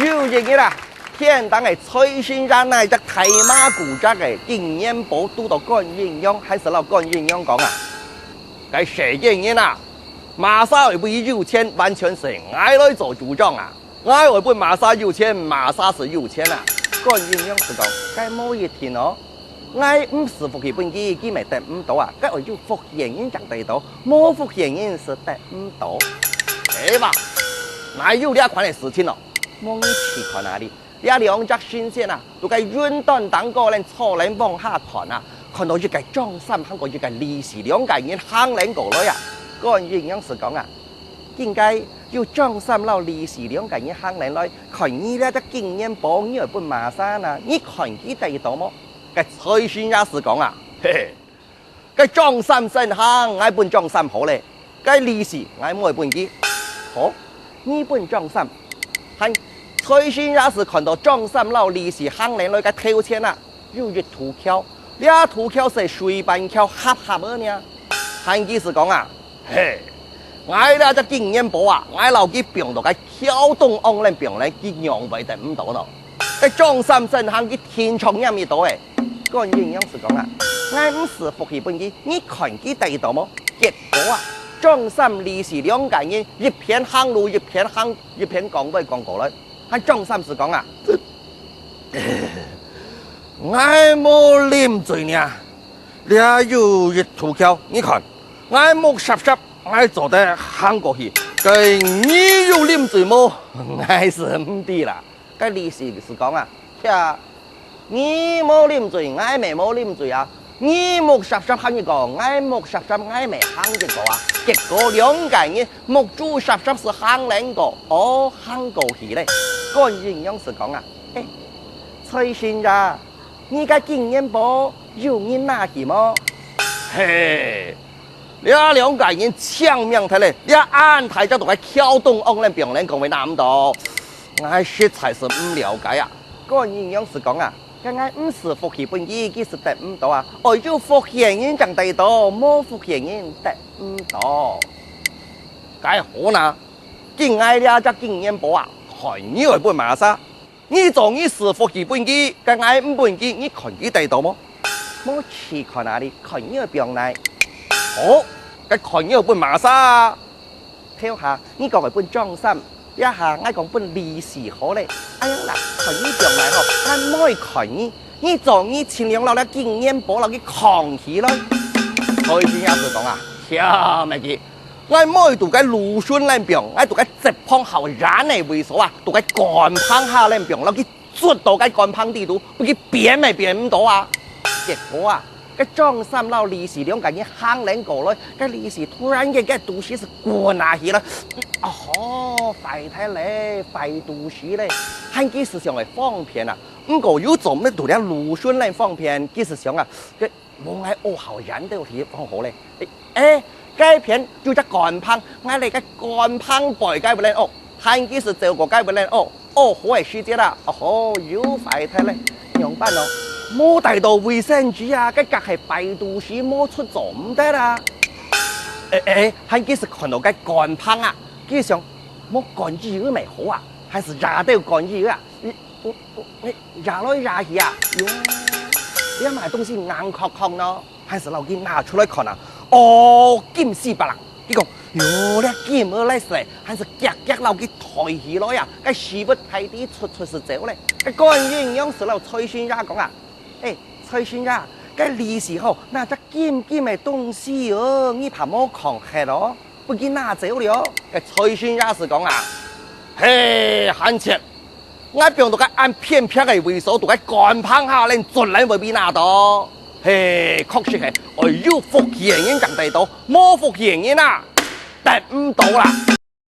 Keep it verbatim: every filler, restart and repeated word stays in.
有一日啊，天頂个財神爺拿隻大嫲牯隻个金元寶，堵到管永洋，還係摎管永洋講啊：「該細人啊，麼儕會分你有錢，完全係𠊎來做主張啊！𠊎會分麼儕有錢，麼儕係有錢啊！」管永洋就講：「該無一定哦。」𠊎毋使福氣分佢，佢乜得毋到啊！該愛有福緣人正得到，無福緣人係得毋到。係吧？哪有這款个事情哦？無你試看啊哩！這兩隻神仙啊，在該雲端頂高恁坐等往下看啊，看到一個張三還過一個李四兩個人行等過來啊！管永洋就講啊：「今該有張三摎李四兩個人行等來，看你這隻金元寶，你愛分麼儕啊？你看佢得到無？」 該財神爺就講啊：「嘿嘿，該張三先行，𠊎分張三好咧。該李四𠊎無愛分佢。」「好，你分張三。」還財神爺就看到張三摎李四行等來个頭前啊，有一渡橋，這渡橋係水板橋狹狹仔呢。還佢就講啊：「嘿， 𠊎這隻金元寶啊，𠊎摎佢放到該橋中央等放咧，佢仰會得毋到呢？該張三先行佢定著拈一到欸。」管永洋就講啊：「𠊎毋使福氣分佢，你看佢得到無？」結果啊，張三李四兩個人一片行路，一片行，一片講話講過來，還張三就講啊：「𠊎無啉醉呢，這有一渡橋，你看，𠊎目霎霎，𠊎做得行過去，該你有啉醉無？𠊎係毋知啦。」該李四就講啊：「呀，你無啉醉，𠊎乜無啉醉啊！你目霎霎行一過，𠊎目霎霎𠊎乜行一過啊！」結果兩個人目珠霎霎就行等過，哦，行過去咧。管永洋就講啊：「欸，財神爺， 你个金元寶有人拿去無？」嘿，這兩個人青盲忒咧，這恁大隻在該橋中央等放咧，仰會拿毋到？𠊎實在係毋了解啊！管永洋就講啊：「該𠊎毋使福氣分佢，佢係得毋到啊！愛有福緣人正得到，無福緣人得毋到。」「該好哪，今𠊎這隻金元寶啊，看你愛分麼儕？ 你做你使福氣分佢，該𠊎毋分佢，你看佢得到無？」「無試看啊哩，看你愛放哪。」「好，該看你愛分麼儕啊？」「頭下你講愛分張三，這下𠊎講分李四好咧。」「哎呀啦，看你放哪好，𠊎無愛看你，你做你盡量摎這金元寶摎佢囥起來。」財神爺就講啊：「呀，乜佢，𠊎無愛在該路脣等放，𠊎在該側旁較遠个位所啊，在該簷篷下等放，摎佢 捽到該簷篷底肚，分佢變乜變毋到啊！」結果啊，該張三摎李四兩個人行等過來，該李四突然間該肚屎就滾啊起來，「哦吼，壞忒咧，壞肚屎咧！」還佢就想愛方便啊，毋過又做毋得在這路脣等方便，佢就想啊，該 無𠊎屙較遠兜地方好咧。欸，欸，該片有隻簷篷，𠊎來該簷篷背該位等屙，還佢就走過該位等屙，屙好个時節啊，哦吼，又壞忒咧，仰般哦？無帶到衛生紙啊，該格係壞肚屎，無捽做毋得啊！欸，欸，還佢就看到該簷篷啊，佢想，無擐仔仔乜好啊，還係掖兜擐仔仔啊？ 你，你，你掖來掖去啊？喲，這麼東西硬殼殼呢？還係摎佢拿出來看啊！哦，金絲巴郎！佢講，喲，這金仔來勢，還係遽遽摎佢抬起來啊！該屎朏大地捽捽就走咧。該管永洋就摎財神爺講啊，欸，財神爺，該利是吼，拿隻金金个東西哦，你怕無囥忒哦？ 分佢拿走了。該財神爺就講啊，嘿，還切，𠊎放到該恁偏僻个位所，在該簷篷下，連準人會分佢拿到。嘿，確實係，愛有福氣个人正得到，無福氣个人啊，得毋到啦。